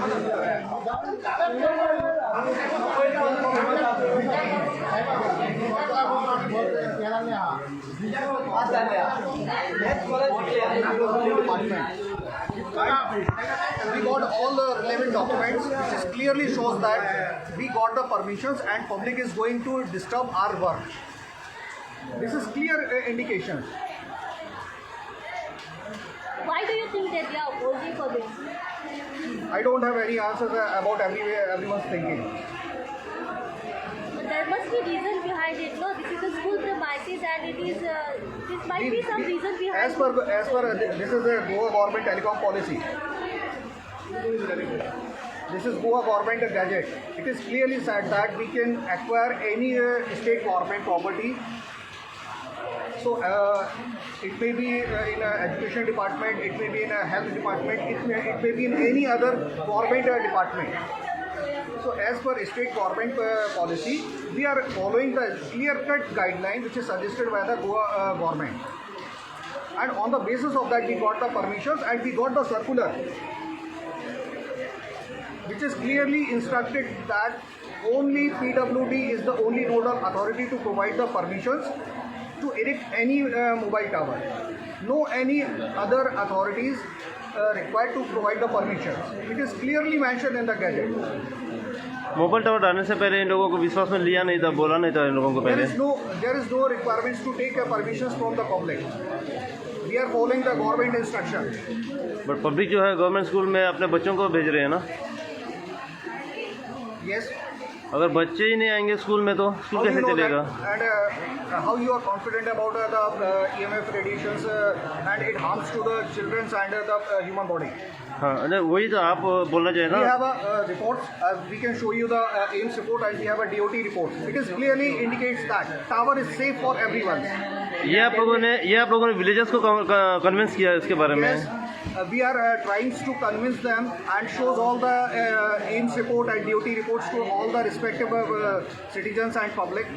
Department. We got all the relevant documents, which is clearly shows that we got the permissions and public is going to disturb our work. This is clear indication. Why do you think that they are opposing for this? I don't have any answers about everyone's thinking. But there must be reason behind it. No, this is a school premises and it is this might be some reason behind. As per this is a Goa government telecom policy. This is Goa government gazette. It is clearly said that we can acquire any state government property. So it may be in a education department, it may be in a health department, it may be in any other government department. So as per state government policy, we are following the clear-cut guideline which is suggested by the Goa government. And on the basis of that, we got the permissions and we got the circular, which is clearly instructed that only PWD is the only nodal authority to provide the permissions to erect any mobile tower. No any other authorities required to provide the permissions. It is clearly mentioned in the gazette. Mobile tower डालने से पहले in लोगों को विश्वास में लिया नहीं था, बोला नहीं था इन लोगों को There पहले? is no there is no requirements to take permissions from the public. We are following the government instruction. But public जो है, गवर्नमेंट स्कूल में अपने बच्चों को भेज रहे हैं ना? Yes. अगर बच्चे ही नहीं आएंगे स्कूल में तो स्कूल How do you कैसे know that? चलेगा? And how you are confident about the EMF radiations and it harms to the children and the human body? हाँ, नहीं, वही तो आप बोलना चाहिए We ना। Have a report. We can show you the AIIMS report and we have a DOT report. It is clearly indicates that tower is safe for everyone. ये आप लोगों ने विलेजर्स को कन्विंस किया इसके बारे में? Yes, we are trying to convince them and shows all the AIIMS report and DOT reports to all the respective citizens and public.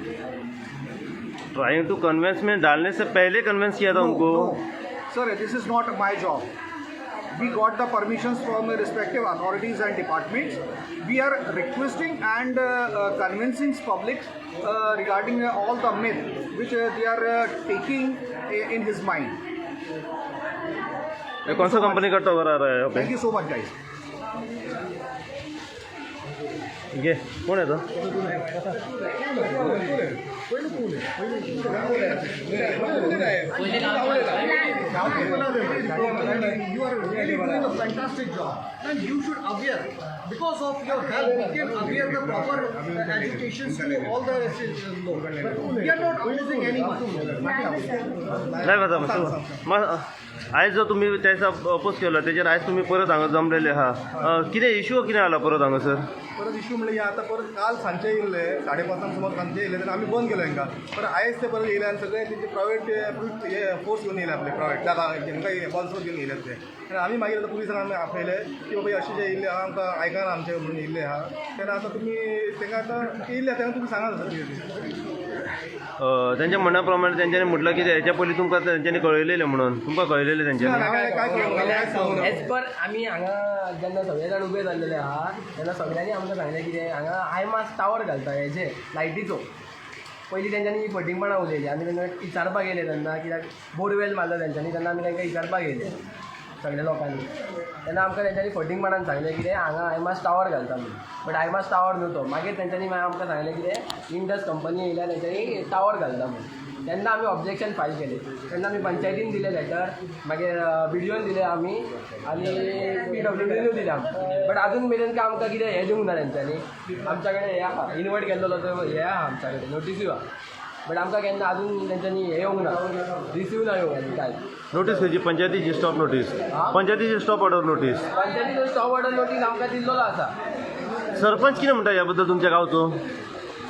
Trying to convince में डालने से पहले कन्विंस किया था No, उनको? No. Sir, this is not my job. We got the permissions from the respective authorities and departments. We are requesting and convincing public regarding all the myth which they are taking in his mind. ये कौन सा company का tower आ रहा है यहाँ Thank you so much, guys. Pay? ये कौन है तो? You are really doing a fantastic job, and you should aware. Because of your help, we can aware the proper education to all the We are not opposing anyone. नाही बसा बसा. आयज जो तुमी त्याचा अपोज केलो, तेजेर आयज तुमी परत हांगा जमलेले आहा. कितें इशू कितें आला परत हांगासर? परत इशू म्हणल्यार हे आतां परत काल सांजचे येयल्ले, 5:30 सुमार सांजचे येयल्ले, तेन्ना आमी बंद केलो हांकां. परत आयज ते परत येयले आनी सगळे तेंचे प्रायवेट हे फोर्स घेवन येयले, आपले प्रायवेट जागा हांकां बॉल्सो घेवन येयल्यात ते. आनी आमी मागीर आतां पुलिसांक आमी आपयले की बाबा अशें जे येयल्ले आहा, आमकां आयकना आमचें म्हणून येयल्ले आहा. तेन्ना आतां तुमी तांकां आतां येयल्ले, तेन्ना तुमी सांगात आतां कितें तें. तेंच्या म्हणण्या प्रमाणे तेंच्यांनी म्हटलं की हेच्या पयलीं तुमकां तेंच्यांनी कळयलेलें म्हणून, तुमकां कळयलेलें तेंच्यांनी? हांवें काय कळूंक ना, कांयच कळूंक ना. एज पर आमी हांगा जेन्ना सगळे जाण उबे जाल्लेले आहा, तेन्ना सगळ्यांनी आमकां सांगलें कितें, हांगा हायमास्ट टावर घालता हेजे लायटीचो. पयलीं तेंच्यांनी फटींगपणां उलयली. आमी तेन्ना विचारपाक गेले तेन्ना, कित्याक बोरवेल मारलो तेंच्यांनी, तेन्ना आमी तांकां विचारपाक गेले सगल्या लोकांनी, तेन्ना आमकां तेंच्यांनी फटींगपणान सांगलें कितें, हांगा हायमास्ट टावर घालता म्हणून. बट हायमास्ट टावर न्हू तो. मागीर तेंच्यांनी मागीर आमकां सांगलें कितें, इंडस कंपनी येयल्या, तेंच्यांनी टावर घालता म्हणून. तेन्ना आमी ऑब्जेक्शन फायल केलें. तेन्ना आमी पंचायतीन दिलें लेटर, मागीर बिडिओन दिलें आमी आनी पीडब्ल्यूडीनूय दिलें आमी. बट अजून मेरेन काय आमकां कितें हें दिवंक ना तेंच्यांनी. आमच्या कडेन हें आहा, इनवायट केल्लो तो हें आहा, आमच्या कडेन नोटिसूय आहा, बट आमकां केन्ना अजून तेंच्यांनी हें येवंक ना, रिसीव ना येवंक आनी काय. नोटीस खंयची? पंचायतीची स्टॉप नोटीस? पंचायतीची स्टॉप ऑर्डर नोटीस? पंचायतीचो स्टॉप ऑर्डर नोटीस आमकां दिल्लोलो आसा. सरपंच कितें म्हणटा ह्या बद्दल तुमच्या गांवचो?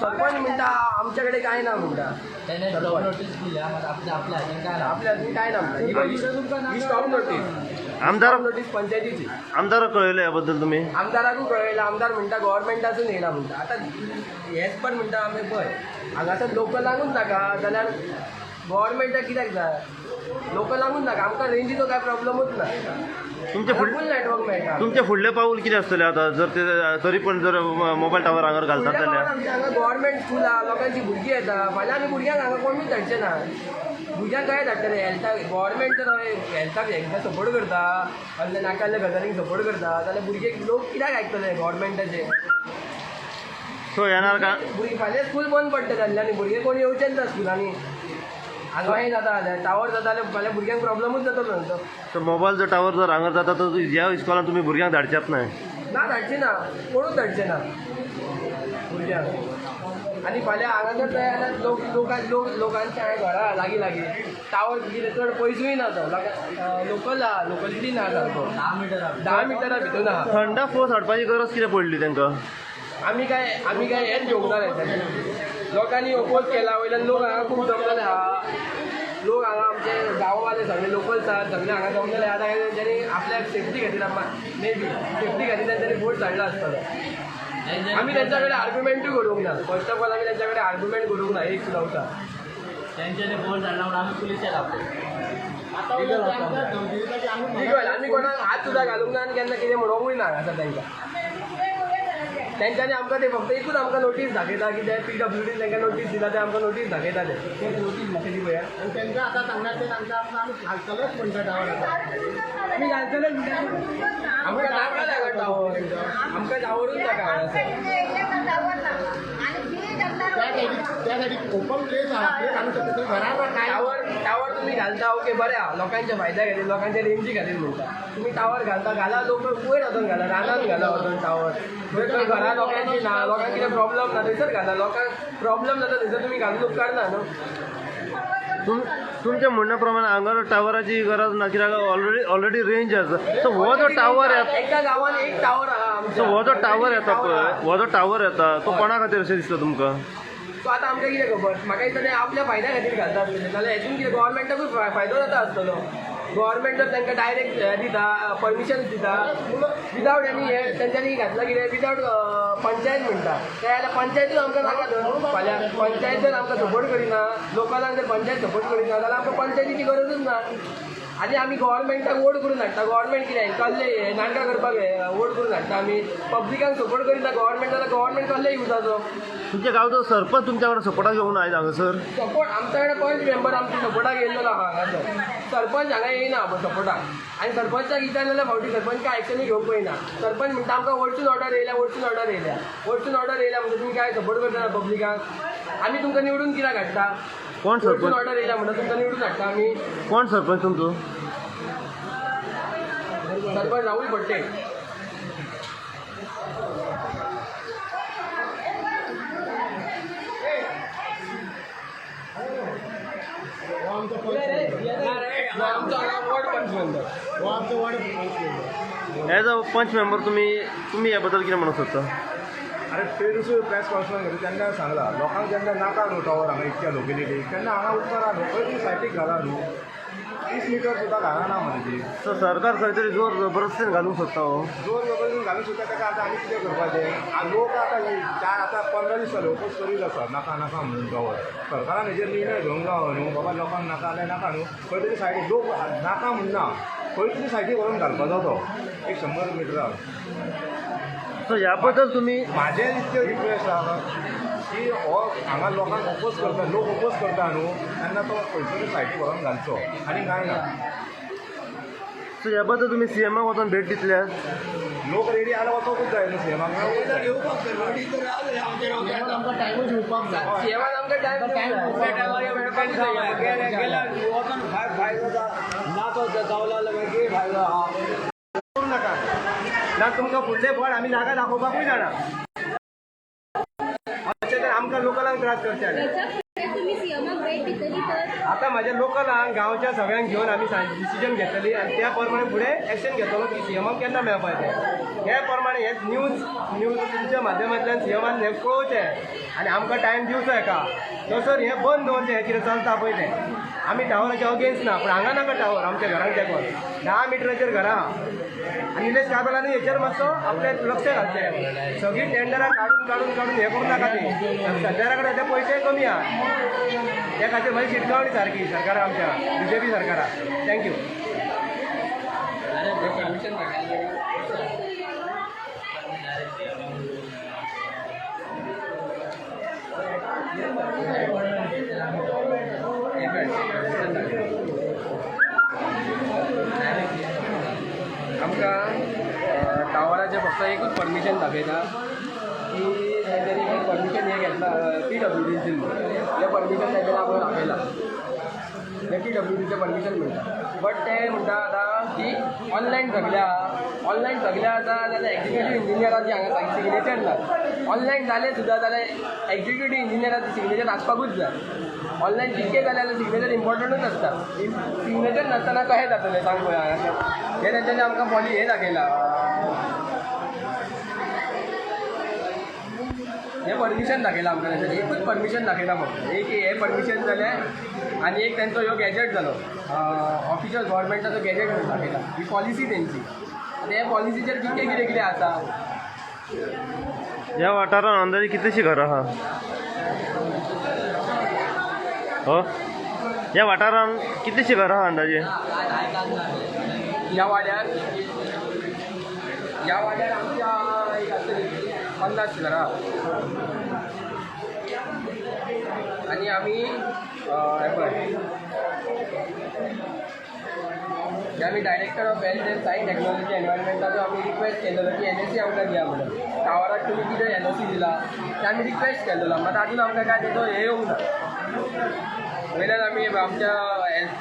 सरपंच म्हणटा, आमच्या कडेन कांय ना म्हणटा. त्याने स्टॉप नोटीस दिल्या, मात आपल्या आपल्या हातीन काय ना. आपल्या हातीन कांय ना म्हणटा. ही स्टॉप नोटीस आमदार नोटीस पंचायतीची. आमदाराक कळयलें ह्या बद्दल तुमी? आमदाराकूय कळयलां. आमदार म्हणटा, गव्हर्मेंटासून येयला म्हणटा. आतां हेच पण म्हणटा आमी, पळय, हांगासर लोकलांकूच नाका जाल्यार गव्हर्मेंटाक कित्याक जाय? लोकलांकूच नाका. आमकां रेंजीचो काय प्रॉब्लमूच ना. तुमचे फूल नेटवर्क मेळटा. तुमचे फुडले पावल कितें आसतलें आतां जर ते तरी पण जर मोबायल टावर हांगर घालतात जाल्यार? आमच्या हांगा गव्हर्मेंट स्कूल आहा, लोकांची भुरगीं येता. फाल्यां आमी भुरग्यांक हांगा कोणूच धाडचे ना. भुरग्यांक काय धाडटले? हेल्थाक गव्हर्मेंट जर हेल्थाक हेंकां सपोर्ट करता, असल्या नाकाल्ल्या गजालींक सपोर्ट करता जाल्यार भुरगे लोक कित्याक आयकतले गव्हर्मेंटाचे? सो येणार का भुरगीं फाल्यां स्कूल बंद पडटलें जाल्लें आनी भुरगे कोण येवचेच ना स्कुलांनी. हांगा हें जाता जाल्यार टावर जाता जाल्यार फाल्यां भुरग्यांक प्रॉब्लमूच जातलो न्हू तो. सो मोबायल जर टावर जर हांगर जाता तर ह्या इस्कॉलान तुमी भुरग्यांक धाडचेच न्हय? ना, धाडचे ना, कोणूच धाडचे ना भुरग्यांक. आनी फाल्यां हांगा जर जाय जाल्यार लोक लोक लोकांच्या हांगा घरा लागीं लागीं टावर कितें चड पयसूय ना तो, लोकल आहा, लोकलिटी ना सारको. 10 मिटरा भितर आहा. थंडा फोर्स हाडपाची गरज कितें पडली तांकां? आमी काय हेच घेवंक ना तेंच्यांनी. लोकांनी ओपोज केला, वयल्यान लोक हांगा खूब जमलेले आहा. लोक हांगा आमचे गांववाले सगळे लोकल्स आहात, सगळे हांगा जमलेले आहा. तेंच्यांनी आपल्या सेफ्टी खातीर, मे बी सेफ्टी खातीर तेंच्यांनी फोर्स हाडला आसतलो. आमी तेंच्या कडेन आर्ग्युमेंटूय करूंक ना. फर्स्ट ऑफ ऑल आमी तेंच्या कडेन आर्ग्युमेंट करूंक ना एक सुद्दां वता. तेंच्यांनी फोर्स हाडला म्हणून आमी पुलिशेक आपयले. लिगल आमी कोणाक हात सुद्दां घालूंक ना आनी केन्ना कितें म्हणोंकूय ना हांगासर तांकां. तेंच्यांनी आमकां ते फक्त एकूच आमकां नोटीस दाखयता की ते PWD तांकां नोटीस दिता, ते आमकां नोटीस दाखयता. ते नोटीस म्हाका दी पळया. तांकां आतां सांगणार ते तांकां आमी घालतलेच म्हणटा टावर. आमी घालतलेच म्हणटा. आमकां नाका जागा टावर, आमकां टावरूच नाका हांगासर. त्यासाठी ओपन प्लेस आहा, ते घालू शकता घरान. टावर टावर तुमी घालता ओके बरें आहा, लोकांच्या फायद्या खातीर, लोकांच्या रेंजी खातीर म्हणटा तुमी टावर घालता. घाला, लोक वयर वचून घाला, रानान घाला वचून टावर. थंय घरा लोकांची ना, लोकांक कितें प्रॉब्लम ना थंयसर घाला. लोकांक प्रॉब्लम जाता थंयसर तुमी घालून उपकारना न्हू. तुमच्या म्हणण्या प्रमाणे हांगर टावराची गरज ना, कित्याक ऑलरेडी रेंज आसा. सो हो जो टावर येता एका गांवान एक टावर आहा. सो हो जो टावर येता पळय, हो जो टावर येता तो कोणा खातीर अशें दिसता तुमकां? सो आतां आमकां कितें खबर? म्हाका दिसता ते आपल्या फायद्या खातीर घालता आसतले. नाल्यार हेतून कितें गव्हर्मेंटाकूय फायदो जाता आसतलो. गव्हर्मेंट जर तांकां डायरेक्ट हें दिता, परमिशन दिता विदावट एनी हें, तेंच्यांनी घातलां कितें विदावट पंचायत म्हणटा ते जाल्यार पंचायतूच आमकां नाका न्हू. फाल्यां पंचायत जर आमकां सपोर्ट करिना, लोकलांक जर पंचायत सपोर्ट करिना जाल्यार आमकां पंचायतीची गरजूच ना. आनी आमी गव्हर्मेंटाक वोट करून हाडटा. गव्हर्मेंट कितें कसले नाटकां करपाक वोट करून हाडटा आमी. पब्लिकांक सपोर्ट करिना गव्हर्मेंट जाल्यार गव्हर्मेंट कसले युजाचो? तुमच्या गांवचो सरपंच तुमच्या कडेन सपोर्टाक येवंक ना आयज हांगासर? सपोर्ट आमच्या कडेन पंच मेंबर आमच्या सपोर्टाक येयल्लो आहा हांगासर. सरपंच हांगा येयना सपोर्टाक. आनी सरपंचाक विचारलें जाल्यार फावटी सरपंच काय एक्शनूय घेवंक पळयना. सरपंच म्हणटा आमकां वटसून ऑर्डर येयल्या, वटसून ऑर्डर येयल्या, वटसून ऑर्डर येयल्या म्हणजे तुमी काय सपोर्ट करतना पब्लिकांक? आमी तुमकां निवडून कित्याक हाडटा? कोण सरपंच? ऑर्डर येयल्या म्हणटा तुमकां निवडून हाडटा आमी. कोण सरपंच तुमचो? सरपंच राहुल भट्टे. आमचो वॉर्ड पंच मेंबर. आमचो वॉर्ड पंच मेंबर. एज अ पंच मेंबर तुमी ह्या बद्दल कितें म्हणूंक सोदता? अरे ते दुसरे प्रेस कॉन्फरन्स घेतली तेन्ना सांगला लोकांक जेन्ना नाका न्हू टावर हांगा इतक्या लोकेलिटीक तेन्ना हांगा उपकारा न्हू, खंय तरी सायटीक घाला न्हू, 30 मिटर सुद्दां घालना मरे ती. सो सरकार खंय तरी जोर जबरदस्तीन घालूंक सोदता. हो जोर जबरदस्तीन घालूंक सोदता ताका आतां आनी कितें करपाचें? लोक आतां चार आतां 15 दीस जाले ओपोज करीत आसा नाका नाका म्हणून टावर. सरकारान हेजेर निर्णय घेवंक जावो न्हू, बाबा लोकांक नाका जाल्यार नाका न्हू, खंय तरी सायडीक लोक नाका म्हणना, खंय तरी सायडीक व्हरून घालपाचो तो एक 100 मिटरार. सो ह्या बद्दल तुमी म्हाजें इतकें रिक्वेस्ट आहा की हो हांगा लोकांक ओपोज करता, लोक ओपोज करता न्हू, तेन्ना तो खंयसरूय सायडीक व्हरून घालचो आनी कांय ना. सो ह्या बद्दल तुमी सीएमाक वचोन भेट दितले? लोक रेडी जाल्यार वचोंकूच जाय न्हू सीएमाक. टायमूच दिवपाक जाय. सीएमान आमकां टायम वचून फायदो ना तो जावला जाल्यार कितें फायदो आहा? करूं नाका ना तुमकां फुडले फळ आमी नाका दाखोवपाकूय जाणा. अशें तर आमकां लोकलांक त्रास करचे जाल्यार तुमी सीएमाक भेट दितली तर आतां म्हाज्या लोकलांक गांवच्या सगळ्यांक घेवन आमी डिसिजन घेतली आनी त्या प्रमाणे फुडें एक्शन घेतलो की सीएमाक केन्ना मेळपाचें. हे प्रमाणे हे न्यूज तुमच्या माध्यमांतल्यान सीएमान हें पळोवचें आनी आमकां टायम दिवचो हेका. तसर हें बंद दवरचें, हें कितें चलता पळय तें. आमी टावराच्या अगेन्स्ट ना, पूण हांगा नाका टावर आमच्या घरांक तेंकोन 10 मिटराचेर घरां आहा. आनी निलेश काब्रालान हेचेर मातसो आपलें लक्ष घालचें. सगळीं टेंडरां काडून काडून काडून हें करूं नाका ती. सरकारा कडेन ते पयशे कमी आहा, त्या खातीर मागीर शिटकावणी सारकी सरकारा, आमच्या बीजेपी सरकारा. Thank you. आमकां टावराचें फक्त एकूच परमिशन दाखयता की तेंच्यांनी एक परमिशन हें घेतलां पीडब्ल्यूडीन, हें परमिशन तेंच्यांनी आमकां दाखयलां, हें पीडब्ल्यूडीचें परमिशन म्हणटा. बट ते म्हणटा आतां की ऑनलायन सगळें आहा, ऑनलायन सगळें आसा जाल्यार एक्झिक्युटीव इंजिनियराची हांगा सिग्नेचर ना. ऑनलायन जालें सुद्दां जाल्यार एक्झिक्युटीव इंजिनियराची सिग्नेचर आसपाकूच जाय. ऑनलायन जितकें जालें जाल्यार सिग्नेचर इम्पॉर्टंटूच आसता. सिग्नेचर नासतना कशें जातलें सांग पळय. हांगासर हें तेंच्यांनी आमकां पॉली हें दाखयलां, हें परमिशन दाखयलां आमकां तेंच्यांनी, एकूच परमिशन दाखयलां फक्त एक हें परमिशन जालें आनी एक तेंचो ह्यो गॅजेट जालो, ऑफिशियल गव्हर्मेंटाचो गॅजेट म्हणून दाखयला. ही पॉलिसी तेंची. आतां हे पॉलिसीचेर कितें कितें कितें आसा. ह्या वाठारांत अंदाजे कितलीशीं घरां आहा? हो, ह्या वाठारांत कितलीशीं घरां आहा अंदाजे? ह्या वाड्यार, ह्या वाड्यार आमच्या एक आसतली 50 घरां आनी आमी हें पळय, आमी director of health and science technology एनवायरमेंटाचो आमी रिक्वेस्ट केलेलो की एनओसी आमकां दिया म्हणून. टावराक तुमी कितें एनओसी दिला तें आमी रिक्वेस्ट केलेलो, मात आजून आमकां काय तेजो हें येवंक ना. वयल्यान आमी आमच्या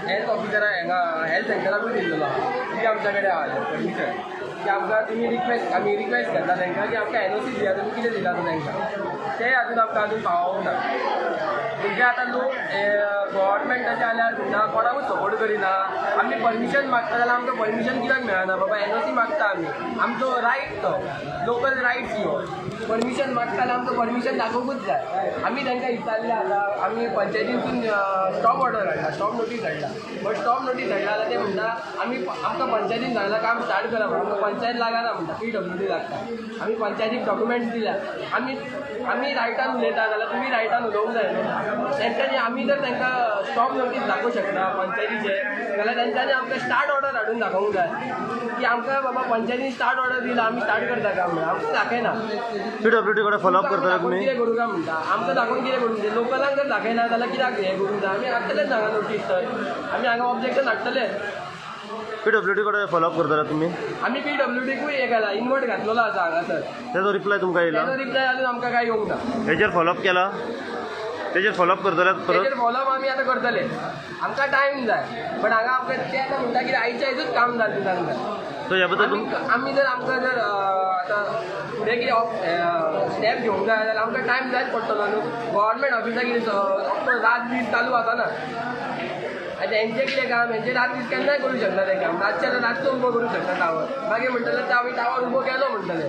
हेल्थ ऑफिसरा हांगा हेल्थ सेंटराकूय दिल्लेलो आहा की आमच्या कडेन आहा परमिशन की आमकां तुमी रिक्वेस्ट, आमी रिक्वेस्ट करता तांकां की आमकां एनओसी दिया, तुमी कितें दिला तो तांकां, ते आजून आमकां आजून पावोवंक ना. म्हणजे आतां लोक गव्हर्मेंटाचे जाल्यार म्हणटा कोणाकूच सपोर्ट करिना. आमी परमिशन मागता जाल्यार आमकां परमिशन कित्याक मेळना? बाबा एनओसी मागता आमी, आमचो रायट तो, लोकल रायट्स ह्यो. परमिशन मागता जाल्यार आमकां परमिशन दाखोवंकूच जाय. आमी तांकां विचारलें आतां आमी पंचायतींतून स्टॉप ऑर्डर हाडला, स्टॉप नोटीस हाडला, बट स्टॉप नोटीस हाडला जाल्यार ते म्हणटा आमी आमकां पंचायतीन सांगलां काम स्टार्ट करा म्हणून, आमकां पंचायत लागना म्हणटा, पीडब्ल्यूडी लागता. आमी पंचायतीक डॉक्युमेंट्स दिल्या. आमी आमी रायटान उलयता जाल्यार तुमी रायटान उलोवंक जाय न्हू. तेंच्यांनी आमी जर तांकां स्टॉप नोटीस दाखोवंक शकना पंचायतीचे जाल्यार तेंच्यांनी आमकां स्टार्ट ऑर्डर हाडून दाखोवंक जाय की आमकां बाबा पंचायतीन स्टार्ट ऑर्डर दिला, आमी स्टार्ट करता काम म्हणून. आमकां दाखयना. पीडब्ल्यूडी कडेन फॉलोअप करता तुमी? कितें करूं काय म्हणटा, आमकां दाखोवन कितें करूंक जाय? लोकलांक जर दाखयना जाल्यार कित्याक हें करूंक जाय? आमी हाडटलेच हांगा नोटीस, तर आमी हांगा ऑब्जेक्शन हाडटलेच. पीडब्ल्यूडी कडेन फॉलोअप करता तुमी? आमी पीडब्ल्यूडीकूय हें केला, इनवर्ट घातलेलो आसा हांगासर. तेजो रिप्लाय तुमकां येयला? तेजो रिप्लाय अजून आमकां कांय येवंक ना. हेजेर फॉलोअप केला? तेजेर फॉलोअप करतले परत? तेजेर फॉलोअप आमी आतां करतले. आमकां टायम जाय, बट हांगा आमकां ते आतां म्हणटा की आयच्या आयजूच काम जालें जावंक जाय. सो ह्या बद्दल आमी जर आमकां जर आतां फुडें कितें स्टेप घेवंक जाय जाल्यार आमकां टायम जायच पडटलो न्हू. गव्हर्मेंट ऑफिसाक कितें रात दीस चालू आसना. आतां हेंचें कितें काम, हेंचें रात दीस केन्नाय करूं शकना तें काम. रातचें आतां रातचो उबो करूं शकता टावर, मागीर म्हणटले ते आमी टावर उबो केलो म्हणटले.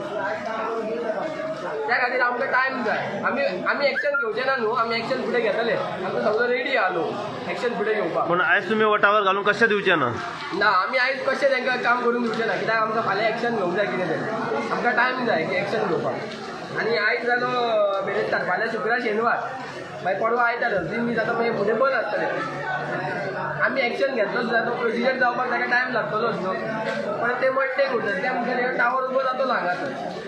त्या खातीर आमकां टायम जाय. आमी आमी एक्शन घेवचे ना न्हू, आमी एक्शन फुडें घेतले. आमकां सगळो रेडी आहा लोक एक्शन फुडें घेवपाक. पूण आयज तुमी हो टावर घालून कशें दिवचें ना? ना, आमी आयज कशें तांकां काम करून दिवचें ना, कित्याक आमकां फाल्यां एक्शन घेवंक जाय कितें तें. आमकां टायम जाय की एक्शन घेवपाक. आनी आयज जालो बिरेस्तार, फाल्यां शुक्रार शेनवार, मागीर परवां आयतार, 3 दीस आतां मागीर फुडें बंद आसतलें. आमी एक्शन घेतलो सुद्दां तो प्रोसिजर जावपाक ताका टायम लागतलोच न्हू. परत ते मंडेक उरतले, त्या मुखार टावर उबो जातलो हांगासर.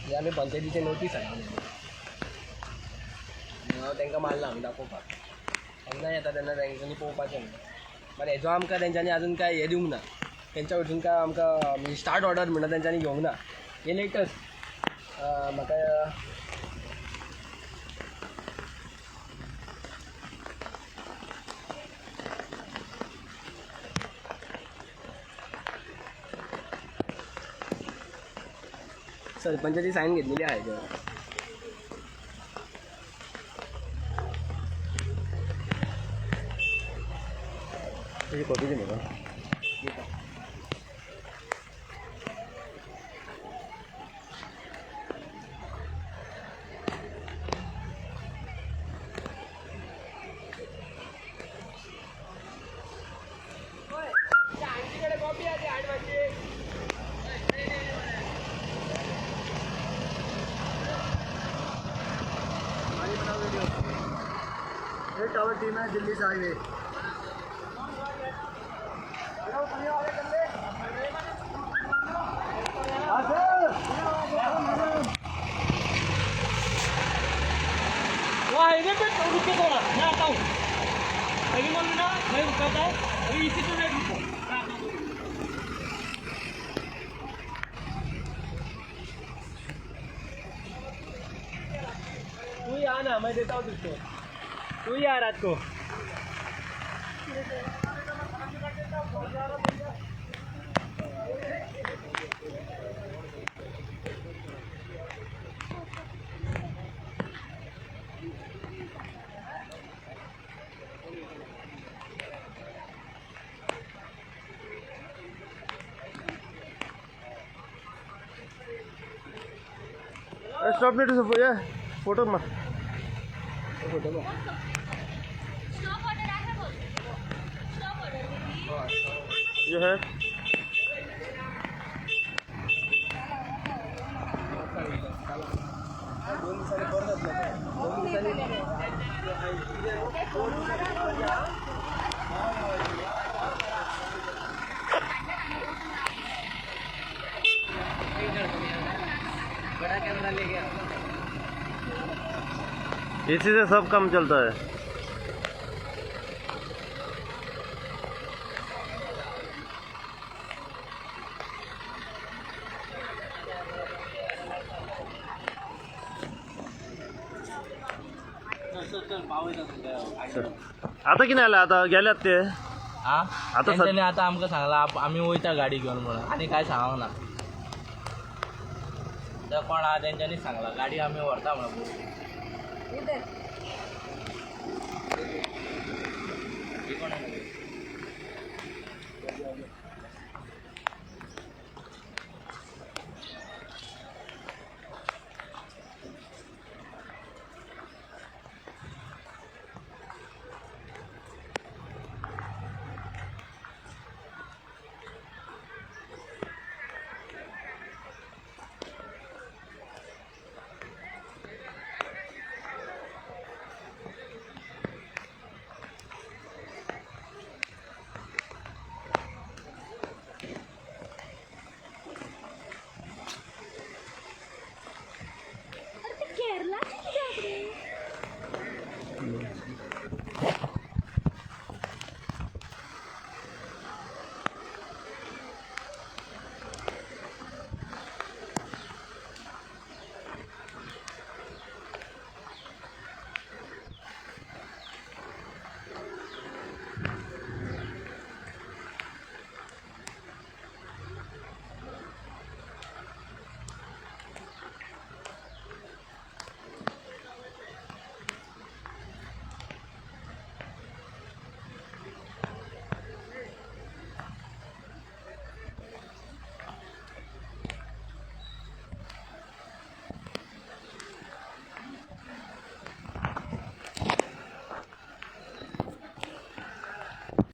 हे आमी पंचायतीचे नोटीस हाडलेली हांव तांकां मारला आमी दाखोवपाक. केन्ना येता तेन्ना तेंच्यांनी पळोवपाचें म्हणून. बट हेजो आमकां तेंच्यांनी अजून काय हें दिवंक ना, तेंच्या वटसून काय आमकां स्टार्ट ऑर्डर म्हणटा तेंच्यांनी घेवंक ना. हे लेटस्ट म्हाका सरपंचाची सायन घेतलेली आहे हेजेर. तेजी कॉपी दी म्हाका. ये टावर टीम है दिल्ली से आई हुई। वो हाईवे पे रुके थोड़ा, मैं आता हूँ। अभी बोल ना मैं रुकाता है, अभी इसी पे मैं रुको, मैं आता हूँ। तू ही आना, मैं देता हूँ तुझको, तू ही आ रात को। स्टॉप नेट ये फोटो मार. Stop order I have also. Stop order दीदी. ये है दोन दिसांनी परत येतलो, 2 दिसांनी. बड़ा कैमरा लेके आओ. इसी से सब काम चलता है. आता कितें जालें? आता गेल्यात ते हा आता तेंच्यांनी आतां आमकां सांगलां आमी वयता गाडी घेवन म्हणून, आनी कांय सांगूंक ना. ते कोण आहा तेंच्यांनी सांगलां गाडी आमी व्हरता म्हणून. उधर ही कोण आहा?